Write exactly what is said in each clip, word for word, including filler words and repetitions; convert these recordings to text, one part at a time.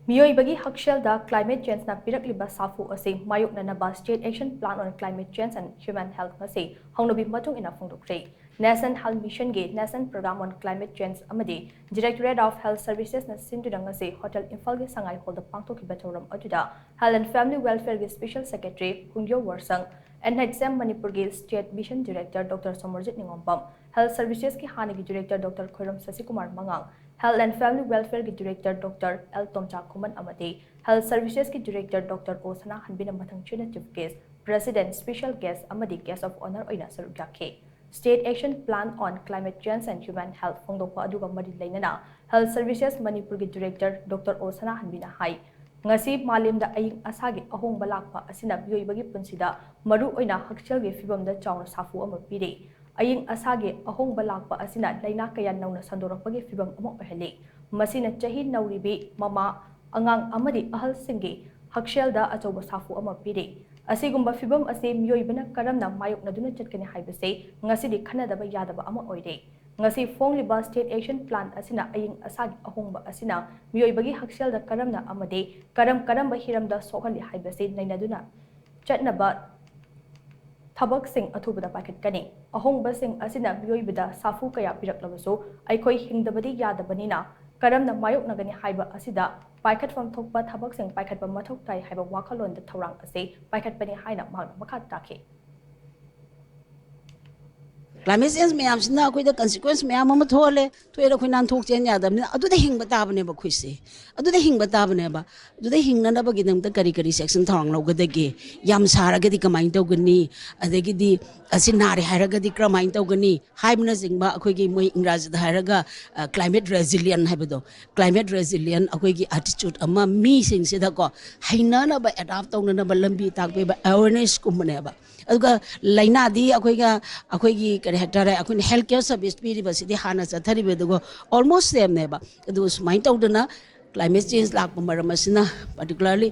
ꯃꯤꯑꯣꯏꯕꯒꯤ ꯍꯛꯁꯦꯜꯗ climate changeꯅ ꯄꯤꯔꯛꯂꯤꯕ ꯁꯥꯐꯨ ꯑꯁꯤ ꯃꯥꯌꯣꯛꯅꯅꯕ State Action Plan on Climate Change and Human Health ꯉꯁꯤ ꯍꯧꯅꯕꯤ ꯃꯇꯨꯡ ꯏꯟꯅ ꯐꯣꯡꯗꯣꯛꯈ꯭ꯔꯦ꯫ National Health Missionꯒꯤ National Program on Climate Change ꯑꯃꯗꯤ Directorate of Health Servicesꯅ ꯁꯤꯟꯗꯨꯅ ꯉꯁꯤ Hotel ꯏꯝꯐꯥꯜꯒꯤ ꯁꯉꯥꯏ ꯍꯣꯜꯗ ꯄꯥꯡꯊꯣꯛꯈꯤꯕ ꯊꯧꯔꯝ ꯑꯗꯨꯗ Health and Family Welfareꯒꯤ Special Secretary ꯍꯨꯡꯌꯣ ꯋꯔꯁꯪ, NHM ꯃꯅꯤꯄꯨꯔꯒꯤ State Mission Director Doctor ꯁꯣꯃꯔꯖꯤꯠ ꯅꯤꯉꯣꯝꯕꯝ, Health Servicesꯀꯤ ꯍꯥꯟꯅꯒꯤ Director Doctor ꯈꯣꯏꯔꯝ ꯁꯁꯤꯀꯨꯃꯥꯔ ꯃꯉꯥꯡ, Health and Family Welfareꯒꯤ Director Doctor L ꯇꯣꯝꯆꯥ ꯈꯨꯃꯟ ꯑꯃꯗꯤ Health Servicesꯀꯤ Director Doctor ꯑꯣ ꯁꯅꯥꯍꯟꯕꯤꯅ ꯃꯊꯪ ꯆꯦꯟꯅ Chief Guest, President, Special Guest ꯑꯃꯗꯤ Guest of Honour ꯑꯣꯏꯅ ꯁꯔꯨꯛ ꯌꯥꯈꯤ꯫ State Action Plan on Climate Change and Human Health ꯐꯣꯡꯗꯣꯛꯄ ꯑꯗꯨꯒ ꯃꯔꯤ ꯂꯩꯅꯅ Health Services ꯃꯅꯤꯄꯨꯔꯒꯤ Director Doctor ꯑꯣ ꯁꯅꯥꯍꯟꯕꯤꯅ ꯍꯥꯏ, ꯉꯁꯤ ꯃꯥꯂꯦꯝꯗ ꯑꯏꯪ ꯑꯁꯥꯒꯤ ꯑꯍꯣꯡꯕ ꯂꯥꯛꯄ ꯑꯁꯤꯅ ꯃꯤꯑꯣꯏꯕꯒꯤ ꯄꯨꯟꯁꯤꯗ ꯃꯔꯨꯑꯣꯏꯅ ꯍꯛꯁꯦꯜꯒꯤ ꯐꯤꯕꯝꯗ ꯆꯥꯎꯅ ꯁꯥꯐꯨ ꯑꯃ ꯄꯤꯔꯤ꯫ ꯑꯏꯪ ꯑꯁꯥꯒꯤ ꯑꯍꯣꯡꯕ ꯂꯥꯛꯄ ꯑꯁꯤꯅ ꯂꯥꯏꯅꯥ ꯀꯌꯥ ꯅꯧꯅ ꯁꯟꯗꯣꯔꯛꯄꯒꯤ ꯐꯤꯕꯝ ꯑꯃ ꯑꯣꯏꯍꯜꯂꯤ꯫ ꯃꯁꯤꯅ ꯆꯍꯤ ꯅꯧꯔꯤꯕꯤ ꯃꯃꯥ, ꯑꯉꯥꯡ ꯑꯃꯗꯤ ꯑꯍꯜꯁꯤꯡꯒꯤ ꯍꯛꯁꯦꯜꯗ ꯑꯆꯧꯕ ꯁꯥꯐꯨ ꯑꯃ ꯄꯤꯔꯤ꯫ ꯑꯁꯤꯒꯨꯝꯕ ꯐꯤꯕꯝ ꯑꯁꯤ ꯃꯤꯑꯣꯏꯕꯅ ꯀꯔꯝꯅ ꯃꯥꯌꯣꯛꯅꯗꯨꯅ ꯆꯠꯀꯅꯤ ꯍꯥꯏꯕꯁꯤ ꯉꯁꯤꯗꯤ ꯈꯟꯅꯗꯕ ꯌꯥꯗꯕ ꯑꯃ ꯑꯣꯏꯔꯦ꯫ ꯉꯁꯤ ꯐꯣꯡꯂꯤꯕ State Action Plan ꯑꯁꯤꯅ ꯑꯏꯪ ꯑꯁꯥꯒꯤ ꯑꯍꯣꯡꯕ ꯑꯁꯤꯅ ꯃꯤꯑꯣꯏꯕꯒꯤ ꯍꯛꯁꯦꯜꯗ ꯀꯔꯝꯅ ꯑꯃꯗꯤ ꯀꯔꯝ ꯀꯔꯝꯕ ꯍꯤꯔꯝꯗ ꯁꯣꯛꯍꯜꯂꯤ ꯍꯥꯏꯕꯁꯤ ꯅꯩꯅꯗꯨꯅ ꯆꯠꯅꯕ ꯊꯕꯛꯁꯤꯡ ꯑꯊꯨꯕꯗ ꯄꯥꯏꯈꯠꯀꯅꯤ꯫ ꯑꯍꯣꯡꯕꯁꯤꯡ ꯑꯁꯤꯅ ꯃꯤꯑꯣꯏꯕꯗ ꯁꯥꯐꯨ ꯀꯌꯥ ꯄꯤꯔꯛꯂꯕꯁꯨ, ꯑꯩꯈꯣꯏ ꯍꯤꯡꯗꯕꯗꯤ ꯌꯥꯗꯕꯅꯤꯅ ꯀꯔꯝꯅ ꯃꯥꯌꯣꯛꯅꯒꯅꯤ ꯍꯥꯏꯕ ꯑꯁꯤꯗ ꯄꯥꯏꯈꯠꯐꯝ ꯊꯣꯛꯄ ꯊꯕꯛꯁꯤꯡ ꯄꯥꯏꯈꯠꯄ ꯃꯊꯧ ꯇꯥꯏ ꯍꯥꯏꯕ ꯋꯥꯈꯜꯂꯣꯟꯗ ꯊꯧꯔꯥꯡ ꯑꯁꯤ ꯄꯥꯏꯈꯠꯄꯅꯤ ꯍꯥꯏꯅ ꯃꯍꯥꯛꯅ ꯃꯈꯥ ꯇꯥꯈꯤ꯫ Climate change ꯃꯌꯥꯝꯁꯤꯅ ꯑꯩꯈꯣꯏꯗ consequence ꯃꯌꯥꯝ ꯑꯃ ꯊꯣꯛꯍꯜꯂꯦ꯫ ꯊꯣꯛꯑꯦ, ꯑꯩꯈꯣꯏ ꯅꯥꯟꯊꯣꯛ ꯆꯦꯟ ꯌꯥꯗꯕꯅꯤꯅ ꯑꯗꯨꯗ ꯍꯤꯡꯕ ꯇꯥꯕꯅꯦꯕ ꯑꯩꯈꯣꯏꯁꯦ꯫ ꯑꯗꯨꯗ ꯍꯤꯡꯕ ꯇꯥꯕꯅꯦꯕ꯫ ꯑꯗꯨꯗ ꯍꯤꯡꯅꯅꯕꯒꯤꯗꯃꯛꯇ ꯀꯔꯤ ꯀꯔꯤ action ꯊꯧꯔꯥꯡ ꯂꯧꯒꯗꯒꯦ? ꯌꯥꯝ ꯁꯥꯔꯒꯗꯤ ꯀꯃꯥꯏꯅ ꯇꯧꯒꯅꯤ? ꯑꯗꯒꯤꯗꯤ ꯑꯁꯤ ꯅꯥꯔꯦ ꯍꯥꯏꯔꯒꯗꯤ ꯀꯔꯝꯍꯥꯏꯅ ꯇꯧꯒꯅꯤ? ꯍꯥꯏꯕꯅꯆꯤꯡꯕ ꯑꯩꯈꯣꯏꯒꯤ, ꯃꯣꯏ ꯏꯪꯒ꯭ꯔꯥꯖꯤꯗ ꯍꯥꯏꯔꯒ climate resilient ꯍꯥꯏꯕꯗꯣ, climate resilient ꯑꯩꯈꯣꯏꯒꯤ attitude ꯑꯃ ꯃꯤꯁꯤꯡꯁꯤꯗꯀꯣ ꯍꯩꯅꯅꯕ, adapt ꯇꯧꯅꯅꯕ ꯂꯝꯕꯤ ꯇꯥꯛꯄꯤꯕ awareness ꯀꯨꯝꯕꯅꯦꯕ꯫ ꯑꯗꯨꯒ ꯂꯥꯏꯅꯥꯗꯤ ꯑꯩꯈꯣꯏꯒ, ꯑꯩꯈꯣꯏꯒꯤ ꯀꯔꯤ ꯍꯥꯏꯇꯥꯔꯦ, ꯑꯩꯈꯣꯏꯅ health care service ꯄꯤꯔꯤꯕꯁꯤꯗꯤ ꯍꯥꯟꯅ ꯆꯠꯊꯔꯤꯕ ꯑꯗꯨꯒ almost same ꯅꯦꯕ꯫ ꯑꯗꯨ ꯁꯨꯃꯥꯏꯅ ꯇꯧꯗꯅ climate change ꯂꯥꯛꯄ ꯃꯔꯝ ꯑꯁꯤꯅ particularly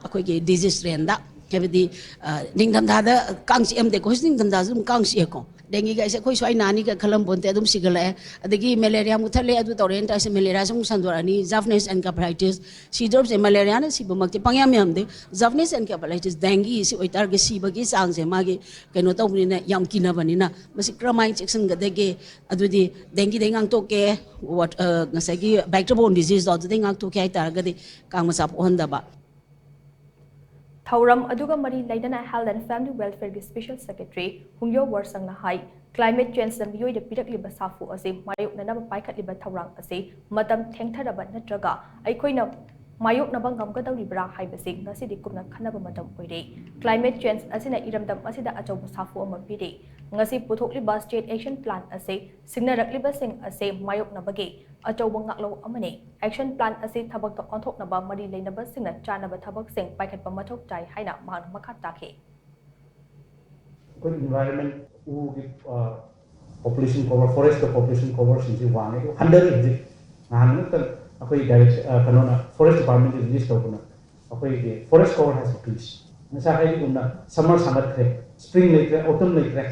ꯑꯩꯈꯣꯏꯒꯤ disease strain ꯗ ꯍꯥꯏꯕꯗꯤ ꯅꯤꯡꯊꯝꯊꯥꯗ ꯀꯥꯡ ꯆꯤꯛꯑꯝꯗꯦꯀꯣ, ꯍꯧꯖꯤꯛ ꯅꯤꯡꯊꯝꯊꯥꯗꯁꯨ ꯑꯗꯨꯝ ꯀꯥꯡ ꯆꯤꯛꯑꯦꯀꯣ꯫ ꯗꯦꯡꯒꯤꯒ ꯑꯩꯁꯦ ꯑꯩꯈꯣꯏ ꯁ꯭ꯋꯥꯏ ꯅꯥꯅꯤꯒ ꯈꯜꯂꯝ ꯄꯣꯟꯇꯦ, ꯑꯗꯨꯝ ꯁꯤꯒꯠꯂꯛꯑꯦ꯫ ꯑꯗꯒꯤ ꯃꯦꯂꯦꯔꯤꯌꯥ ꯃꯨꯊꯠꯂꯦ, ꯑꯗꯨ ꯇꯧꯔꯦꯅ ꯇꯥꯔꯁꯦ, ꯃꯦꯂꯦꯔꯤꯌꯥꯁꯨ ꯑꯃꯨꯛ ꯁꯟꯗꯣꯔꯛꯑꯅꯤ꯫ Japanese encephalitis, ꯁꯤꯗꯧꯔꯤꯕꯁꯦ ꯃꯦꯂꯦꯔꯤꯌꯥꯅ ꯁꯤꯕꯃꯛꯇꯤ ꯄꯪꯌꯥꯝ ꯌꯥꯝꯗꯦ꯫ Japanese encephalitis, ꯗꯦꯡꯒꯤ ꯁꯤ ꯑꯣꯏꯇꯥꯔꯒꯗꯤ ꯁꯤꯕꯒꯤ ꯆꯥꯡꯁꯦ ꯃꯥꯒꯤ ꯀꯩꯅꯣ ꯇꯧꯕꯅꯤꯅ, ꯌꯥꯝ ꯀꯤꯅꯕꯅꯤꯅ, ꯃꯁꯤ ꯀꯔꯝꯍꯥꯏꯅ ꯆꯦꯛꯁꯤꯟꯒꯗꯒꯦ? ꯑꯗꯨꯗꯤ ꯗꯦꯡꯒꯤꯗꯩ ꯉꯥꯛꯊꯣꯛꯀꯦ, ꯉꯁꯥꯏꯒꯤ vector borne diseaseꯗꯣ ꯑꯗꯨꯗꯩ ꯉꯥꯛꯊꯣꯛꯀꯦ ꯍꯥꯏꯇꯥꯔꯒꯗꯤ ꯀꯥꯡ ꯃꯆꯥ ꯄꯣꯛꯍꯟꯗꯕ꯫ ꯊꯧꯔꯝ ꯑꯗꯨꯒ ꯃꯔꯤ ꯂꯩꯅꯅ Health and Family Welfareꯒꯤ Special Secretary ꯍꯨꯡꯌꯣ ꯋꯔꯁꯪꯅ high, climate changeꯅ ꯃꯤꯑꯣꯏꯗ ꯄꯤꯔꯛꯂꯤꯕ ꯁꯥꯐꯨ ꯑꯁꯤ ꯃꯥꯌꯣꯛꯅꯅꯕ ꯄꯥꯏꯈꯠꯂꯤꯕ ꯊꯧꯔꯥꯡ ꯑꯁꯤ ꯃꯇꯝ ꯊꯦꯡꯊꯔꯕ ꯅꯠꯇ꯭ꯔꯒ ꯑꯩꯈꯣꯏꯅ ꯃꯥꯌꯣꯛꯅꯕ ꯉꯝꯒꯗꯧꯔꯤꯕ꯭ꯔꯥ ꯍꯥꯏꯕꯁꯤ ꯉꯁꯤꯗꯤ ꯀꯨꯞꯅ ꯈꯟꯅꯕ ꯃꯇꯝ ꯑꯣꯏꯔꯦ꯫ Climate change ꯑꯁꯤꯅ ꯏꯔꯝꯗꯝ ꯑꯁꯤꯗ ꯑꯆꯧꯕ ꯁꯥꯐꯨ ꯑꯃ ꯄꯤꯔꯤ꯫ ꯉꯁꯤ ꯄꯨꯊꯣꯛꯂꯤꯕ State Action Plan ꯑꯁꯤ ꯁꯤꯡꯅꯔꯛꯂꯤꯕꯁꯤꯡ ꯑꯁꯤ ꯃꯥꯌꯣꯛꯅꯕꯒꯤ ꯑꯆꯧꯕ ꯉꯥꯛꯂꯧ ꯑꯃꯅꯤ꯫ Action Plan ꯑꯁꯤ ꯊꯕꯛꯇ ꯑꯣꯟꯊꯣꯛꯅꯕ ꯃꯔꯤ ꯂꯩꯅꯕꯁꯤꯡꯅ ꯆꯥꯅꯕ ꯊꯕꯛꯁꯤꯡ ꯄꯥꯏꯈꯠꯄ ꯃꯊꯧ ꯇꯥꯏ ꯍꯥꯏꯅ ꯃꯍꯥꯛꯅ ꯃꯈꯥ ꯇꯥꯈꯤ꯫ ꯑꯩꯈꯣꯏ environment, ꯎꯒꯤ population cover, forest population coverꯁꯤꯡꯁꯤ ꯋꯥꯡꯉꯦ, ꯑꯗꯨ ꯍꯟꯊꯔꯤ ꯍꯧꯖꯤꯛ꯫ ꯅꯍꯥꯟ ꯉꯛꯇ ꯑꯩꯈꯣꯏ ꯗꯥꯏꯔꯦꯛ ꯀꯩꯅꯣꯅ, forest departmentꯅ release ꯇꯧꯕꯅ ꯑꯩꯈꯣꯏꯒꯤ forest cover has increased꯫ ꯉꯁꯥꯏ ꯍꯥꯏꯕꯒꯨꯝꯅ summer ꯁꯥꯡꯒꯠꯈ꯭ꯔꯦ, spring ꯂꯩꯇ꯭ꯔꯦ, autumn ꯂꯩꯇ꯭ꯔꯦ꯫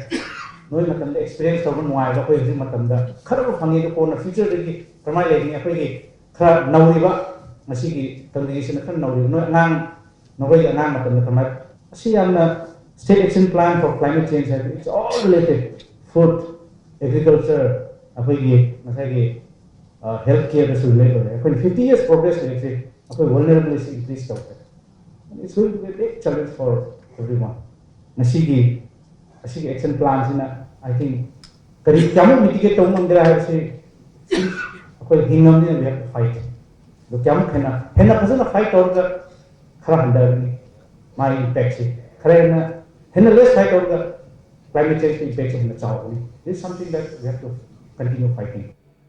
ꯅꯣꯏ ꯃꯇꯝꯗ experience ꯇꯧꯕ ꯅꯨꯡꯉꯥꯏꯕ ꯑꯩꯈꯣꯏ ꯍꯧꯖꯤꯛ ꯃꯇꯝꯗ ꯈꯔꯕꯨ ꯐꯪꯉꯦ, ꯑꯗꯨ ꯀꯣꯟꯅ futureꯗꯗꯤ ꯀꯔꯝꯍꯥꯏꯅ ꯂꯩꯒꯅꯤ? ꯑꯩꯈꯣꯏꯒꯤ ꯈꯔ ꯅꯧꯔꯤꯕ, ꯉꯁꯤꯒꯤ congregationꯅ ꯈꯔ ꯅꯧꯔꯤꯕ, ꯅꯣꯏ ꯑꯉꯥꯡ, ꯅꯈꯣꯏꯒꯤ ꯑꯉꯥꯡ ꯃꯇꯝꯗ ꯀꯃꯥꯏꯅ, ꯑꯁꯤ ꯌꯥꯝꯅ State Action Plan for Climate Change ꯍꯥꯏꯕ, it's all related, food, agriculture, ꯑꯩꯈꯣꯏꯒꯤ ꯉꯁꯥꯏꯒꯤ health careꯗꯁꯨ relate ꯑꯣꯏꯔꯦ꯫ ꯑꯩꯈꯣꯏꯅ fifty years progress ꯂꯩꯔꯤꯁꯦ ꯑꯩꯈꯣꯏ vulnerability increase ꯇꯧꯈ꯭ꯔꯦ꯫ It's going to be a big challenge for everyone꯫ ꯉꯁꯤꯒꯤ ꯑꯁꯤꯒꯤ action planꯁꯤꯅ, I think, ꯀꯔꯤ ꯀꯌꯥꯃꯨꯛ mitigate ꯇꯧꯕ ꯉꯝꯒꯦꯔꯥ ꯍꯥꯏꯕꯁꯤ ꯑꯩꯈꯣꯏ ꯍꯤꯡꯉꯕꯅꯤꯅ we have to fight꯫ ꯑꯗꯨ ꯀꯌꯥꯃꯨꯛ ꯍꯦꯟꯅ, ꯍꯦꯟꯅ ꯐꯖꯅ fight ꯇꯧꯔꯒ ꯈꯔ ꯍꯟꯊꯒꯅꯤ ꯃꯥꯒꯤ impactꯁꯤ, ꯈꯔ ꯍꯦꯟꯅ, ꯍꯦꯟꯅ less fight ꯇꯧꯔꯒ climate changeꯀꯤ impactꯁꯤ ꯍꯦꯟꯅ ꯆꯥꯎꯒꯅꯤ꯫ This is something that we have to continue fighting꯫